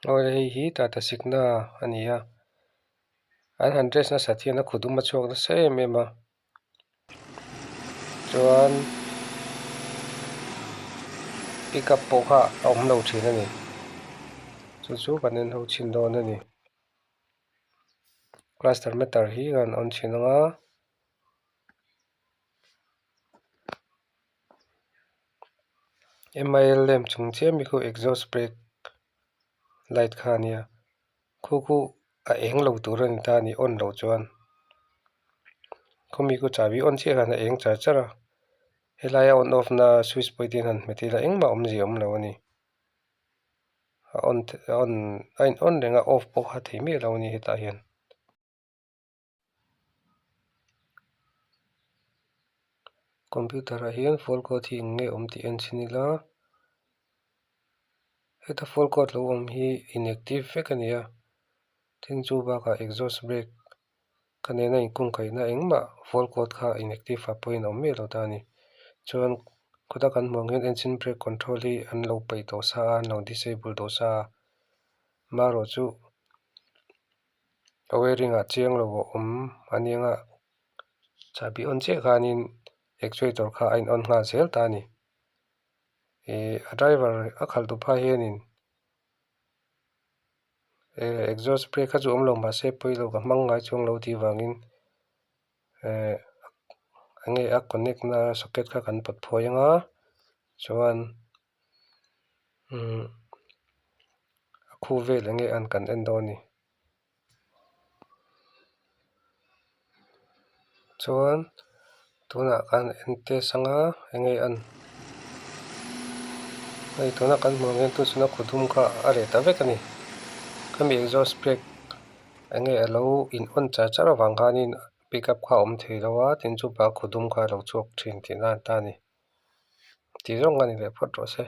Awle hei hi tata sikna a ni a an han dress nasat hian a khudum a chhuak nasa em em a chuan pick up pawh kha a awm lo thin a ni chu chu kan en ho chhin dawn a ni cluster meter hi kan on chhin ang a. Mil lamp chung chiah mi khu exhaust brake light kha a nia khu khu a eng lo tur a ni ta a ni on loh chuan khawmi khu chahbi on chiah khan a eng char char a helaia on off na switch pawh hi han hmet ila engmah awmzia a awm lo a ni a on a on a in on reng a off pawh kha thei miah lo a ni hetah hian. Computer ah hian fault code hi eng nge awm tih en chhin ila heta fault code lo awm hi inactive vek a ni a tin chu bakah exhaust brake ka nena inkungkaihna engmah fault code kha inactive ah pawhin a awm miah lo ta a ni chuan khuta kan hmuh ang hian engine brake control hi an lo paih tawh sa a an lo disable tawh sa a marawhchu. A wiring ah chiang lo a awm a nia chahbi on chiah khanin actuator kha a in on nghal zel ta a ni ih a driver a khalh duh phah hianin eh exhaust brake kha chu awm lo mahse pawi lo ka hmang ngai chuang lo tih vangin eh enge a connect na socket kha kan pawt phawi anga chuan umm a khu vel enge an kan en dawn a ni. Chuan tunah khan en test anga enge an hei tuna kan hmuh ang hian tu chuna khaw dum kha a reh ta vek a ni khami exhaust brake enge alo in on char char avang khanin pick up kha a awm thei lo a tin chupa khaw dum kha alo chhuak thin tihna an ta a ni tih zawng a ni leh phawt rawh se.